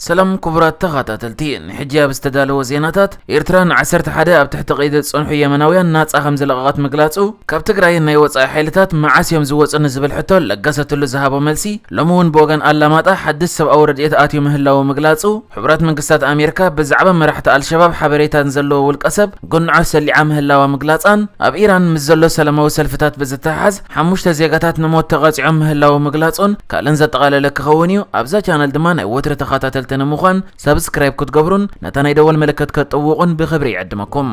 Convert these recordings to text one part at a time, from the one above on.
ሰላም ክቡራት ተኸታተልቲ፣ ንሕጂ ኣብ ዝተዳለወ ዜናታት፣ ኤርትራ ንዓሰርተ ሓደ ኣብ ትሕቲ ቀይዲ ዝጸንሑ የመናውያን ናጻ ከም ዝለቐቐት ምግላጹ፣ ካብ ትግራይ ናይ ወጻኢ ሓይልታት መዓስ እዮም ዝወጹ ንዝብል ሕቶ ለገሰ ቱሉ ዝሃቦ መልሲ፣ ሎሚ እውን ብወገን ኣላማጣ ሓድሽ ሰብኣዊ ረድኤት ኣትዩ ምህላዉ ምግላጹ፣ ሕቡራት መንግስታት ኣሜሪካ ብዛዕባ መራሕቲ ኣልሸባብ ሓበሬታ ንዘለዎ ውልቀ ሰብ ጎንዖ ሰሊዓ ምህላዋ ምግላጻን፣ ኣብ ኢራን ምስ ዘሎ ሰላማዊ ሰልፍታት ብዝተሓሓዝ ሓሙሽተ ዜጋታት ንሞት ተቐጺዖም ምህላዉ ምግላጹን ካልእን ዘጠቓለለ ክኸውን እዩ። ኣብዛ ቻነል ድማ ናይ ወትሪ ተኸታተልቲ ንምዃን ሳብስክራይብ ክትገብሩን ነታ ናይ ደወል ምልክት ከጥውቑን ብኽብሪ ይዕድመኩም።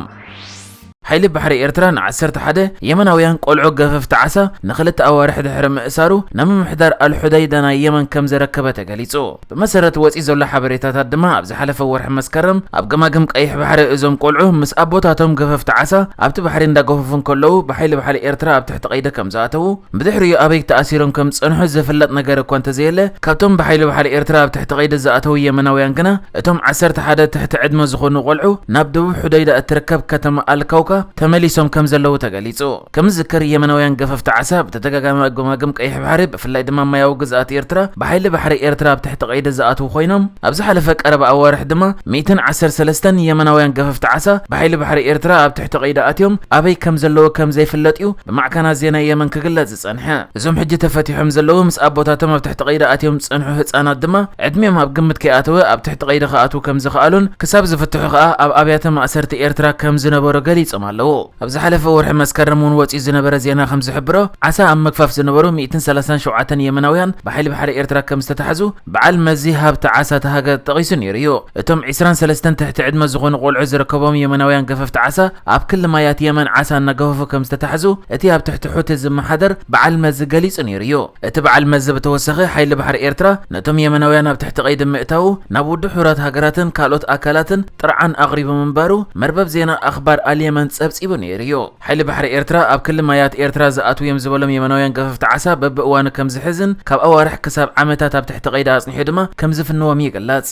ሓይሊ ባሕሪ ኤርትራ ንዓሰርተ ሓደ የመናውያን ቆልዑ ገፈፍቲ ዓሳ ንኽልተ ኣዋርሕ ድሕሪ ምእሳሩ ናብ ምምሕዳር ኣልሑደይዳ ናይ የመን ከም ዘረከበ ተገሊጹ። ብመሰረት ወጺኡ ዘሎ ሓበሬታታት ድማ፣ ኣብ ዝሓለፈ ወርሒ መስከረም ኣብ ገማግም ቀይሕ ባሕሪ እዞም ቆልዑ ምስ ኣቦታቶም ገፈፍቲ ዓሳ ኣብቲ ባሕሪ እንዳገፈፉ እንከለዉ፣ ብሓይሊ ባሕሪ ኤርትራ ኣብ ትሕቲ ቀይዲ ከም ዝኣተዉ፣ ብድሕሪኡ ኣበይ ተኣሲሮም ከም ዝጸንሑ ዝፍለጥ ነገር እኳ እንተዘየለ፣ ካብቶም ብሓይሊ ባሕሪ ኤርትራ ኣብ ትሕቲ ቀይዲ ዝኣተዉ የመናውያን ግና፣ እቶም ዓሰርተ ሓደ ትሕቲ ዕድመ ዝኾኑ ቆልዑ ናብ ደቡብ ሑደይዳ እትርከብ ከተማ ኣልካውካ ተመሊሶም ከም ዘለዉ ተገሊጹ። ከም ዝዝከር፣ የመናውያን ገፈፍቲ ዓሳ ብተደጋጋሚ ኣብ ገማግም ቀይሕ ባሕሪ፣ ብፍላይ ድማ ማያዊ ግዝኣት ኤርትራ፣ ብሓይሊ ባሕሪ ኤርትራ ኣብ ትሕቲ ቀይዲ ዝኣትዉ ኮይኖም፣ ኣብ ዝሓለፈ ቀረባ ኣዋርሕ ድማ ሚእትን ዓሰርተ ሰለስተን የመናውያን ገፈፍቲ ዓሳ ብሓይሊ ባሕሪ ኤርትራ ኣብ ትሕቲ ቀይዲ ኣትዮም ኣበይ ከም ዘለዉ ከም ዘይፍለጥ እዩ ብማዕከናት ዜና የመን ክግለጽ ዝጸንሐ። እዞም ሕጂ ተፈቲሖም ዘለዉ ምስ ኣቦታቶም ኣብ ትሕቲ ቀይዲ ኣትዮም ዝጸንሑ ህጻናት ድማ ዕድሚኦም ኣብ ግምት ከይኣተወ ኣብ ትሕቲ ቀይዲ ክኣትዉ ከም ዝኸኣሉን ክሳብ ዝፍትሑ ከኣ ኣብ ኣብያተ ማእሰርቲ ኤርትራ ከም ዝነበሩ ገሊጾም ኣለዉ። ኣብ ዝሓለፈ ወርሒ መስከረም እውን ወጺኡ ዝነበረ ዜና ከም ዝሕብሮ፣ ዓሳ ኣብ ምግፋፍ ዝነበሩ ሚእትን ሰላሳን ሸውዓተን የመናውያን ብሓይሊ ባሕሪ ኤርትራ ከም ዝተታሕዙ በዓል መዚ ሃብቲ ዓሳ እታ ሃገር ጠቒሱ ነይሩ እዩ። እቶም ዒስራን ሰለስተን ትሕቲ ዕድመ ዝኾኑ ቆልዑ ዝርከቦም የመናውያን ገፈፍቲ ዓሳ ኣብ ክሊ ማያት የመን ዓሳ እናገፈፉ ከም ዝተታሕዙ እቲ ኣብ ትሕቲ ሑቲ ዝመሓደር በዓል መዚ ገሊጹ ነይሩ እዩ። እቲ በዓል መዚ ብተወሳኺ፣ ሓይሊ ባሕሪ ኤርትራ ነቶም የመናውያን ኣብ ትሕቲ ቀይዲ ምእታዉ ናብ ውድብ ሕቡራት ሃገራትን ካልኦት ኣካላትን ጥርዓን ኣቕሪቡ ምንባሩ መርበብ ዜና ኣኽባር ኣልየመን ጸብጺቡ ነይሩ እዩ። ሓይሊ ባሕሪ ኤርትራ ኣብ ክሊ ማያት ኤርትራ ዝኣትዉ እዮም ዝበሎም የመናውያን ገፈፍቲ ዓሳ በብእዋኑ ከም ዝሕዝን ካብ ኣዋርሕ ክሳብ ዓመታት ኣብ ትሕቲ ቀይዲ ኣጽኒሑ ድማ ከም ዝፍንዎም ይግለጽ።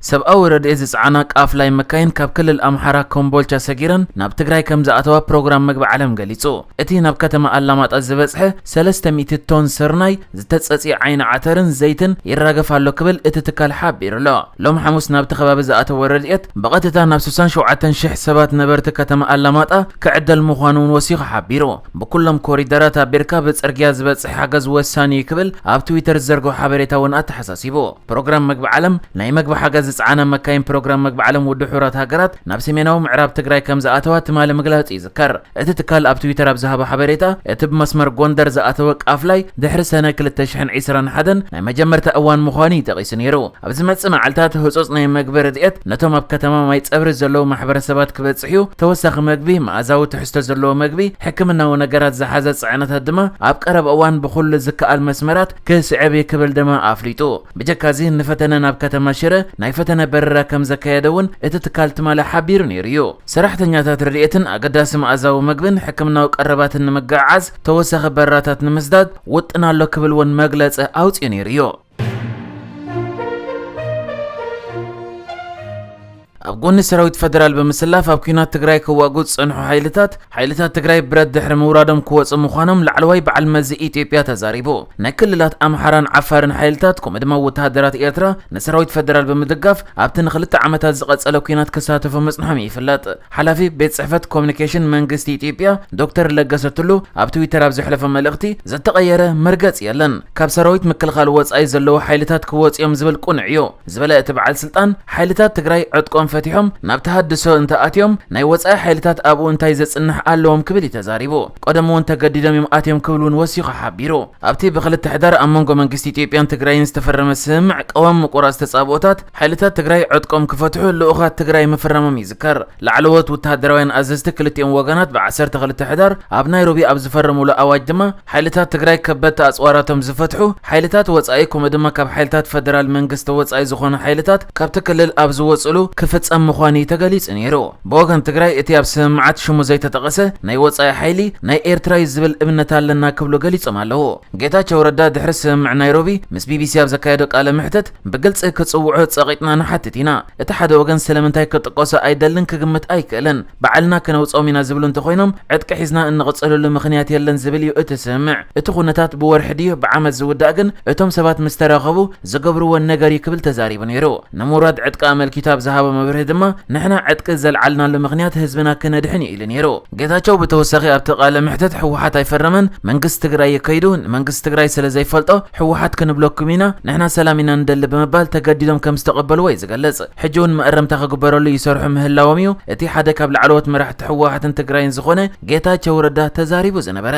ሰብኣዊ ረድኤት ዝጸዓና ቃፍላይ መካይን ካብ ክልል ኣምሓራ ኮምቦልቻ ሰጊረን ናብ ትግራይ ከም ዝኣተዋ ፕሮግራም መግቢ ዓለም ገሊጹ። እቲ ናብ ከተማ ኣላማጣ ዝበጽሐ ሰለስተ ሚእቲ ቶን ስርናይ፣ ዝተጸጽየ ዓይኒ ዓተርን ዘይትን ይራገፍ ኣሎ ክብል እቲ ትካል ሓቢሩ ኣሎ። ሎም ሓሙስ ናብቲ ከባቢ ዝኣተወ ረድኤት ብቐጥታ ናብ ስሳን ሸውዓተን ሽሕ ሰባት ነበርቲ ከተማ ኣላማጣ ክዕደል ምዃኑ እውን ወሲኹ ሓቢሩ። ብኩሎም ኮሪደራት ኣቢርካ ብጽርግያ ዝበጽሕ ሓገዝ ወሳኒ እዩ ክብል ኣብ ትዊተር ዝዘርግሖ ሓበሬታ እውን ኣተሓሳሲቡ። ፕሮግራም መግቢ ዓለም ናይ መግቢ ሓገዝ ዝጸዓና መካይን ፕሮግራም መግቢ ዓለም ውድብ ሕቡራት ሃገራት ናብ ሰሜናዊ ምዕራብ ትግራይ ከም ዝኣተዋ ትማሊ ምግላጹ ይዝከር። እቲ ትካል ኣብ ትዊተር ኣብ ዝሃቦ ሓበሬታ፣ እቲ ብመስመር ጎንደር ዝኣተወ ቃፍላይ ድሕሪ ሰነ ክልተ ሽሕን ዕስራን ሓደን ናይ መጀመርታ እዋን ምዃኑ እዩ ጠቒሱ ነይሩ። ኣብ ዝመጽእ መዓልታት ህጹጽ ናይ መግቢ ረድኤት ነቶም ኣብ ከተማ ማይ ጸብሪ ዘለዉ ማሕበረሰባት ክበጽሕ እዩ። ተወሳኺ መግቢ፣ መኣዛዊ ትሕዝቶ ዘለዎ መግቢ፣ ሕክምናዊ ነገራት ዝሓዘ ጽዕነታት ድማ ኣብ ቀረባ እዋን ብኹሉ ዝከኣል መስመራት ክስዕብ እዩ ክብል ድማ ኣፍሊጡ። ብጀካዚ ንፈተነ ናብ ከተማ ሽረ ናይ ፈተነ በረራ ከም ዘካየደ እውን እቲ ትካል ትማሊ ሓቢሩ ነይሩ እዩ። ሰራሕተኛታት ረድኤትን ኣገዳሲ መኣዛዊ መግብን ሕክምናዊ ቀረባትን ንምግዕዓዝ ተወሳኺ በረራታት ንምስዳድ ውጥን ኣሎ ክብል እውን መግለጺ ኣውጺኡ ነይሩ እዩ። ኣብ ጎኒ ሰራዊት ፈደራል ብምስላፍ ኣብ ኲናት ትግራይ ክዋግኡ ዝጸንሑ ሓይልታት፣ ሓይልታት ትግራይ ብረት ድሕሪ ምውራዶም ክወጹ ምዃኖም ላዕለዋይ በዓል መዚ ኢትዮጵያ ተዛሪቡ። ናይ ክልላት ኣምሓራን ዓፋርን ሓይልታት፣ ከምኡ ድማ ወተሃደራት ኤርትራ ንሰራዊት ፈደራል ብምድጋፍ ኣብቲ ንኽልተ ዓመታት ዝቐጸለ ኲናት ክሳተፉ ምጽንሖም ይፍለጥ። ሓላፊ ቤት ጽሕፈት ኮሚኒኬሽን መንግስቲ ኢትዮጵያ ዶክተር ለገሰ ቱሉ ኣብ ትዊተር ኣብ ዘሕለፎ መልእኽቲ፣ "ዝተቐየረ መርገጽ የለን። ካብ ሰራዊት ምክልኻል ወጻኢ ዘለዉ ሓይልታት ክወጽኡ እዮም ዝብል ቅኑዕ እዩ" ዝበለ እቲ በዓል ስልጣን፣ ሓይልታት ትግራይ ዕጥቆም ፈቲሖም ናብ ተሃድሶ እንተኣትዮም፣ ናይ ወጻኢ ሓይልታት ኣብኡ እንታይ ዘጽንሕ ኣለዎም ክብል እዩ ተዛሪቡ። ቀደም እውን ተገዲዶም እዮም ኣትዮም ክብል እውን ወሲኹ ሓቢሩ። ኣብቲ ብክልተ ሕዳር ኣብ መንጎ መንግስቲ ኢትዮጵያን ትግራይን ዝተፈረመ ስምምዕ ቅዋም ምቁራጽ ተጻብኦታት፣ ሓይልታት ትግራይ ዕጥቆም ክፈትሑ ልኡኻት ትግራይ ምፍራሞም ይዝከር። ላዕለዎት ወተሃደራውያን ኣዘዝቲ ክልቲኦም ወገናት ብዓሰርተ ክልተ ሕዳር ኣብ ናይሮቢ ኣብ ዝፈረሙሉ ኣዋጅ ድማ፣ ሓይልታት ትግራይ ከበድቲ ኣጽዋራቶም ዝፈትሑ፣ ሓይልታት ወጻኢ ከምኡ ድማ ካብ ሓይልታት ፈደራል መንግስቲ ወጻኢ ዝኾኑ ሓይልታት ካብቲ ክልል ኣብ ዝወጽሉ ክፍት ዝፈጸም ምዃኑ እዩ ተገሊጹ ነይሩ። ብወገን ትግራይ፣ እቲ ኣብ ስምምዓት ሽሙ ዘይተጠቐሰ ናይ ወጻኢ ሓይሊ ናይ ኤርትራ እዩ ዝብል እምነት ኣለና ክብሉ ገሊጾም ኣለዉ። ጌታቸው ረዳ ድሕሪ ስምምዕ ናይሮቢ ምስ ቢቢሲ ኣብ ዘካየዶ ቃለ መሕተት፣ ብግልጺ ክጽውዑ ጸቒጥና ንሓትት ኢና። እቲ ሓደ ወገን ስለምንታይ ክጥቀሶ ኣይደልን ክግምት ኣይክእልን። ባዕልና ክነውጽኦም ኢና ዝብሉ እንተኾይኖም፣ ዕጥቂ ሒዝና እንቕጽለሉ ምኽንያት የለን ዝብል እዩ እቲ ስምምዕ። እቲ ኩነታት ብወርሒ ድዩ ብዓመት ዝውዳእ ግን፣ እቶም ሰባት ምስ ተራኸቡ ዝገብርዎ ነገር እዩ ክብል ተዛሪቡ ነይሩ። ንሙራድ ዕጥቂ ኣመልኪቱ ኣብ ዝሃቦ መብርሂ ድማ፣ ንሕና ዕጥቂ ዘልዓልናሉ ምኽንያት ህዝብና ክነድሕን እዩ ኢሉ ነይሩ። ጌታቸው ብተወሳኺ ኣብቲ ቃለ መሕተት፣ ህወሓት ኣይፈረመን፣ መንግስቲ ትግራይ እዩ ከይዱ፣ ንመንግስቲ ትግራይ ስለ ዘይፈልጦ ህወሓት ክንብለኩም ኢና፣ ንሕና ሰላም ኢና ንደሊ ብምባል ተገዲዶም ከም ዝተቐበልዎ እዩ ዝገልጽ። ሕጂ እውን መእረምታ ክግበረሉ ይሰርሑ ምህላዎም እዩ እቲ ሓደ ካብ ላዕለዎት መራሕቲ ህወሓትን ትግራይን ዝኾነ ጌታቸው ረዳ ተዛሪቡ ዝነበረ።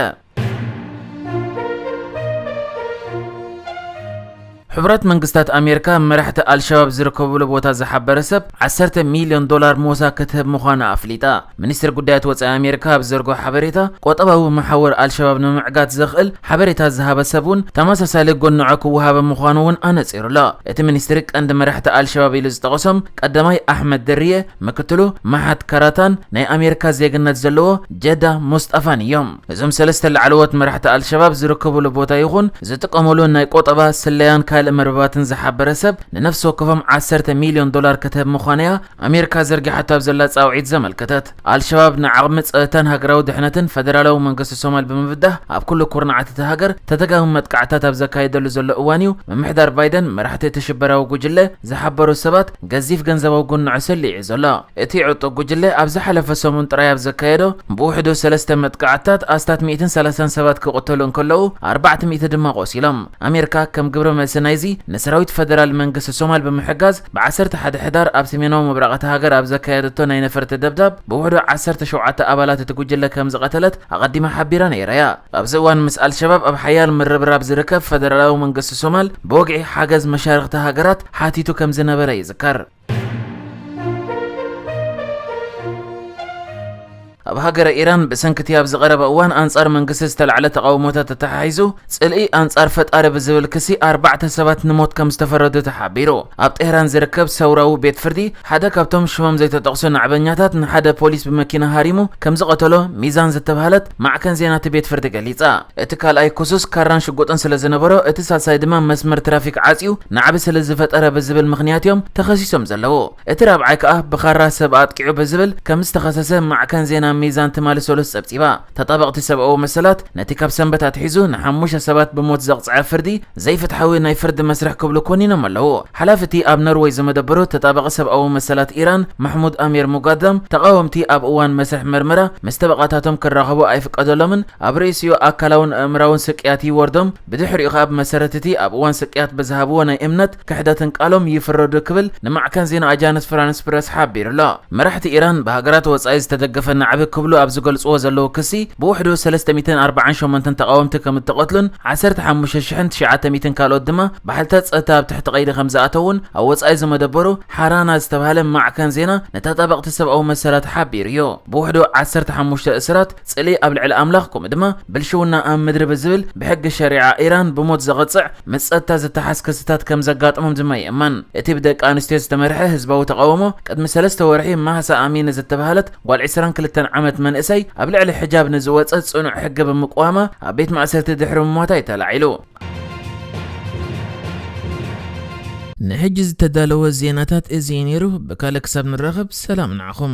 ሕቡራት መንግስታት ኣሜሪካ፣ መራሕቲ ኣልሸባብ ዝርከብሉ ቦታ ዝሓበረ ሰብ ዓሰርተ ሚልዮን ዶላር ሞሳ ክትህብ ምዃና ኣፍሊጣ። ሚኒስትሪ ጉዳያት ወጻኢ ኣሜሪካ ኣብ ዘርግሖ ሓበሬታ፣ ቆጠባዊ መሓውር ኣልሸባብ ንምዕጋት ዘኽእል ሓበሬታ ዝሃበ ሰብ እውን ተመሳሳሊ ጎንዖ ክወሃበ ምዃኑ እውን ኣነጺሩ ኣሎ። እቲ ሚኒስትሪ ቀንዲ መራሕቲ ኣልሸባብ ኢሉ ዝጠቐሶም ቀዳማይ ኣሕመድ ድርየ፣ ምክትሉ መሓት ካራታን ናይ ኣሜሪካ ዜግነት ዘለዎ ጀዳ ሙስጣፋን እዮም። እዞም ሰለስተ ላዕለዎት መራሕቲ ኣልሸባብ ዝርከብሉ ቦታ ይኹን ዝጥቀምሉ ናይ ቆጠባ፣ ስለያን ካልእ መርበባትን ዝሓበረ ሰብ ንነፍሲ ወከፎም ዓሰርተ ሚልዮን ዶላር ክትህብ ምዃና እያ ኣሜሪካ ዘርጊሓቶ ኣብ ዘላ ጻውዒት ዘመልከተት። ኣልሸባብ ንዓቕሚ ጸጥታን ሃገራዊ ድሕነትን ፈደራላዊ መንግስቲ ሶማል ብምብዳህ፣ ኣብ ኩሉ ኩርናዓት እታ ሃገር ተደጋጋሚ መጥቃዕታት ኣብ ዘካየደሉ ዘሎ እዋን እዩ ምምሕዳር ባይደን መራሕቲ እቲ ሽበራዊ ጉጅለ ዝሓበሩ ሰባት ገዚፍ ገንዘባዊ ጉንዖ ሰሊዑ ዘሎ። እቲ ዕጡቕ ጉጅለ ኣብ ዝሓለፈ ሰሙን ጥራይ ኣብ ዘካየዶ ብውሕዱ ሰለስተ መጥቃዕትታት ኣስታት ሚእትን ሰላሳን ሰባት ክቕተሉ እንከለዉ፣ ኣርባዕተ ሚእቲ ድማ ቆሲሎም። ኣሜሪካ ከም ግብረ መልሲ ናይዚ፣ ንሰራዊት ፈደራል መንግስቲ ሶማል ብምሕጋዝ፣ ብ ዓሰርተ ሓደ ሕዳር ኣብ ሰሜናዊ ምብራቕ እታ ሃገር ኣብ ዘካየደቶ ናይ ነፈርቲ ደብዳብ፣ ብውሕዱ ዓሰርተ ሸውዓተ ኣባላት እቲ ጉጅለ ከም ዝቐተለት ኣቐዲማ ሓቢራ ነይራ እያ። ኣብዚ እዋን ምስ ኣልሸባብ ኣብ ሓያል ምርብራብ ዝርከብ ፈደራላዊ መንግስቲ ሶማል፣ ብወግዒ ሓገዝ መሻርኽቲ ሃገራት ሓቲቱ ከም ዝነበረ ይዝከር። ኣብ ሃገረ ኢራን ብሰንኪ እቲ ኣብ ዝቐረበ እዋን ኣንጻር መንግስቲ ዝተላዕለ ተቓውሞታት ተተሓሒዙ፣ ጽልኢ ኣንጻር ፈጣሪ ብዝብል ክሲ ኣርባዕተ ሰባት ንሞት ከም ዝተፈረዱ ተሓቢሩ። ኣብ ጤህራን ዝርከብ ሰውራዊ ቤት ፍርዲ፣ ሓደ ካብቶም ሽሞም ዘይተጠቕሱ ናዕበኛታት ንሓደ ፖሊስ ብመኪና ሃሪሙ ከም ዝቐተሎ ሚዛን ዝተባህለት ማዕከን ዜና እቲ ቤት ፍርዲ ገሊጻ። እቲ ካልኣይ ክሱስ ካራን ሽጉጥን ስለ ዝነበሮ፣ እቲ ሳልሳይ ድማ መስመር ትራፊክ ዓጽዩ ናዕቢ ስለ ዝፈጠረ ብዝብል ምኽንያት እዮም ተኸሲሶም ዘለዉ። እቲ ራብዓይ ከኣ ብኻራ ሰብ ኣጥቂዑ ብዝብል ከም ዝተኸሰሰ ማዕከን ዜና ሚዛን ትማሊ ሰሉስ ጸብጺባ። ተጣበቕቲ ሰብኣዊ መሰላት ነቲ ካብ ሰንበት ኣትሒዙ ንሓሙሽተ ሰባት ብሞት ዘቕጽዐ ፍርዲ ዘይፍትሓዊ ናይ ፍርዲ መስርሕ ክብሉ ኮኒኖም ኣለዉ። ሓላፊ እቲ ኣብ ኖርወይ ዝመደበሩ ተጣበቒ ሰብኣዊ መሰላት ኢራን ማሕሙድ ኣሚር ሙጋዳም፣ ተቓወምቲ ኣብ እዋን መስርሕ መርመራ ምስ ጠበቓታቶም ክራኸቡ ኣይፍቀደሎምን፣ ኣብ ርእሲኡ ኣካላውን ኣእምራውን ስቅያት ይወርዶም፣ ብድሕሪኡ ከኣ ብመሰረት እቲ ኣብ እዋን ስቅያት ብዝሃብዎ ናይ እምነት ክሕደትን ቃሎም ይፍረዱ ክብል ንማዕከን ዜና ኣጃንስ ፍራንስ ፕረስ ሓቢሩ ኣሎ። መራሕቲ ኢራን ብሃገራት ወጻኢ ዝተደገፈ ናዕቢ ክብሉ ኣብ ዝገልጽዎ ዘለዉ ክሲ ብውሕዱ ሰለስተ ሚእትን ኣርባዓን ሸሞንተን ተቓወምቲ ከም እተቐትሉን ዓሰርተ ሓሙሽተ ሽሕን ትሽዓተ ሚእትን ካልኦት ድማ ብሓይልታት ጸጥታ ኣብ ትሕቲ ቀይዲ ከም ዝኣተዉን ኣብ ወጻኢ ዝመደበሩ ሓራና ዝተባህለ ማዕከን ዜና ንተጣበቕቲ ሰብኣዊ መሰላት ሓቢሩ እዩ። ብውሕዱ ዓሰርተ ሓሙሽተ እስራት፣ ጽልኢ ኣብ ልዕሊ ኣምላኽ፣ ከምኡ ድማ ብልሽውና ኣብ ምድሪ ብዝብል ብሕጊ ሸሪዓ ኢራን ብሞት ዘቐጽዕ ምስ ጸጥታ ዝተሓዝ ክስታት ከም ዘጋጥሞም ድማ ይእመን። እቲ ብደቂ ኣንስትዮ ዝተመርሐ ህዝባዊ ተቓውሞ ቅድሚ ሰለስተ ወርሒ ማህሳ ኣሚኒ ዝተባህለት ጓል ዕስራን ክልተን ዓመት መንእሰይ ኣብ ልዕሊ ሕጃብ ንዝወጸ ጽኑዕ ሕጊ ብምቅዋማ ኣብ ቤት ማእሰርቲ ድሕሪ ምሟታ እዩ ተላዒሉ። ንሕጂ ዝተዳለወ ዜናታት እዚ እዩ ነይሩ። ብካልእ ክሳብ ንራኸብ ሰላም ንዓኹም።